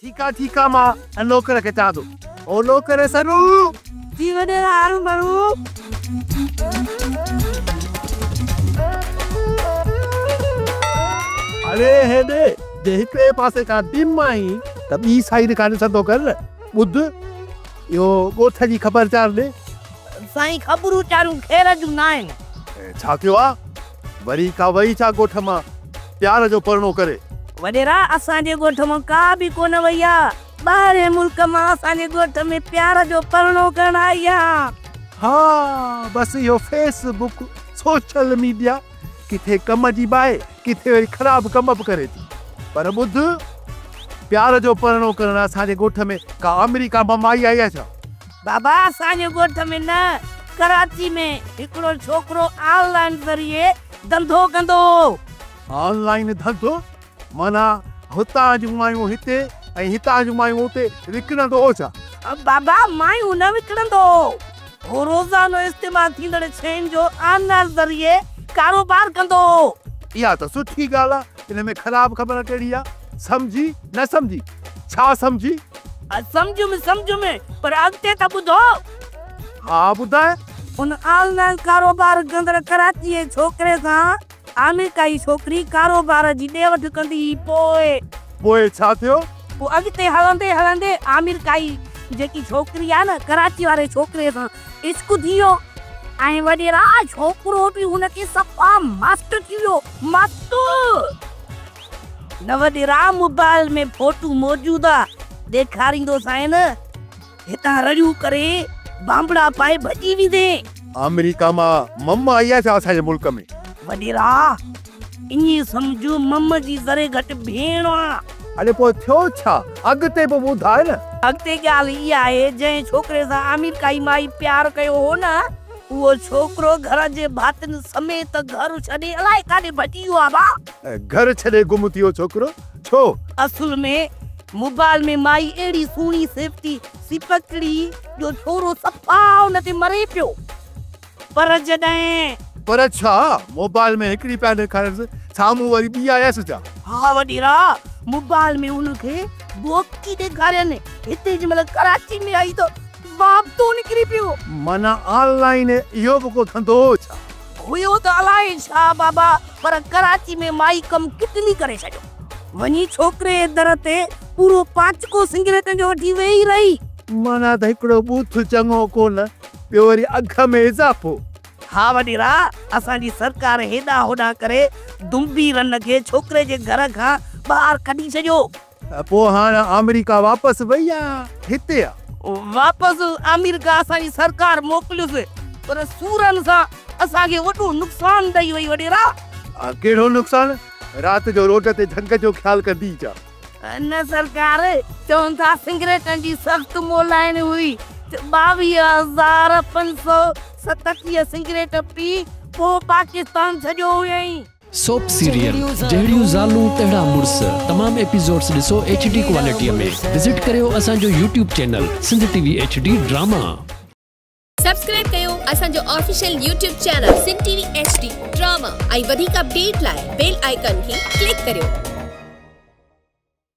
ٺيڪ آ ٺيڪ آ مان نوڪر کي چوان ٿو. او نوڪر سرو. جي وڏيرا هارون ڀرون. اڙي هيڏي جي هڪڙي پاسي کان ڊم آهين ته ٻي سائيڊ کان ڏسندو ڪر نه. ٻڌ اهو ڳوٺ جي خبر چار ڏي. سائين خبرون چارون خير جون ناهن. ڇا ٿيو آ؟ وري ڪا وئي ڇا ڳوٺ مان پيار جو پرڻو ڪري؟ وڏيرا اسان جي ڳوٺ مان ڪا به ڪونه وئي آ. ٻاهرين ملڪ مان اسان جي ڳوٺ ۾ پيار جو پرڻو ڪرڻ آئي آ. ها بس اهو فيس بڪ سوشل ميڊيا ڪٿي ڪم جي به آهي ڪٿي وري خراب ڪم به ڪري ٿي. پر ٻڌ پيار جو پرڻو ڪرڻ اسان جي ڳوٺ ۾ ڪا آمريڪا مان مائي آئي آهي ڇا؟ بابا اسان جي ڳوٺ ۾ نه ڪراچي ۾ هڪڙو ڇوڪرو آن لائين ذريعي ڌنڌو ڪندو هو. آن لائين ڌنڌو معنيٰ هتان جون مايون هتي ۽ هتان جون مايون اتي وڪڻندو هو ڇا؟ بابا مايون نه وڪڻندو هو. هو روزانو استعمال ٿيندڙ شين جو آن لائين ذريعي ڪاروبار ڪندو هو. اها ته سٺي ڳالهه آ، ان ۾ خراب خبر ڪهڙي آ؟ سمجهي نه سمجهي؟ ڇا سمجهي؟ سمجهيم سمجهيم پر اڳتي ته ٻڌو. ها ٻڌاء. ان آن لائين ڪاروبار ڪندڙ ڪراچي جي ڇوڪري سان آمريڪائي ڇوڪري ڪاروبار جي ڏي وٺ ڪندي هئي پوء. پوء ڇا ٿيو؟ پوء اڳتي هلندي هلندي آمريڪائي جيڪي ڇوڪري آهي نه ڪراچي واري ڇوڪري سان عشق ٿي ويو ۽ وڏيرا ڇوڪرو به هن کي صفا مست ٿي ويو مست. نه وڏيرا موبائل ۾ فوٽو موجود آ ڏيکاريندوسانء نه هتان رڙيون ڪري بانبڙا پائي ڀڄي ويندين. آمريڪا مان مم آئي آ ڇا اسان جي ملڪ ۾؟ وڏيرا ائين سمجهه مم جي ذري گهٽ ڀيڻ آ. اڙي پوء ٿيو ڇا؟ اڳتي به ٻڌاء نه. اڳتي ڳالهه اها آهي جنهن ڇوڪري سان آمريڪائي مائي پيار ڪيو هو نه اهو ڇوڪرو گهر جي ڀاتين سميت گهر ڇڏي الائي ڪاڏي ڀڄي ويو آ ڀا. گهر ڇڏي گم ٿي ويو ڇوڪرو؟ ڇو؟ اصل ۾ موبائل ۾ مائي اهڙي سهڻي سيفتي سيپڪڙي جو ڇورو صفا ان تي مري پيو پر جڏهن. پر ڇا؟ موبائل ۾ هڪڙي پيا ڏيکارينس سامهون وري ٻي آيس ڇا؟ ها وڏيرا موبائل ۾ ان کي بوڪي ڏيکارين هتي جنهن مهل ڪراچي ۾ آئي ته بابتو نڪري پيو. معنيٰ آن لائين اهو به ڪو ڌنڌو هو ڇا؟ هيو ته الائي ڇا بابا پر ڪراچي ۾ مائي ڪم ڪٽلي ڪري ڇڏيو. وڃي ڇوڪري جي در تي پورو پاچڪو سنگريٽن جو وٺي ويهي رهي. معنيٰ ته هڪڙو ٻوٿ چڱو ڪونه ٻيو وري اگهه ۾ اضافو. ها وڏيرا اسان جي سرڪار هيڏانهن هوڏانهن ڪري دنبي رن کي ڇوڪري جي گهر کان ٻاهر ڪڍي ڇڏيو. پوء هاڻ آمريڪا واپس وئي يا هتي آ؟ واپس آمريڪا اسان جي سرڪار موڪليس پر سورن سان اسان کي وڏو نقصان ڏئي وئي وڏيرا. ڪهڙو نقصان؟ رات جو روڊ تي جهنگ جو خيال ڪندي ڇا؟ نه سرڪار، چون ٿا سنگريٽن جي سخت مولائڻ هئي ته 22537 سنگريٽ پي پوء پاڪستان ڇڏيو هئائين. سوپ سيريل جهڙيون زالون تهڙا مڙس تمام ايپيسوڊس ڏسو ايڇ ڊي ڪوالٽي ۾ وزٽ ڪريو اسان جو YouTube channel Sindh T V H D drama. Subscribe ڪيو اسان جو official YouTube channel Sindh T V H D drama ۽ وڌيڪ اپڊيٽ لاء بيل آئيڪان کي ڪلڪ ڪريو.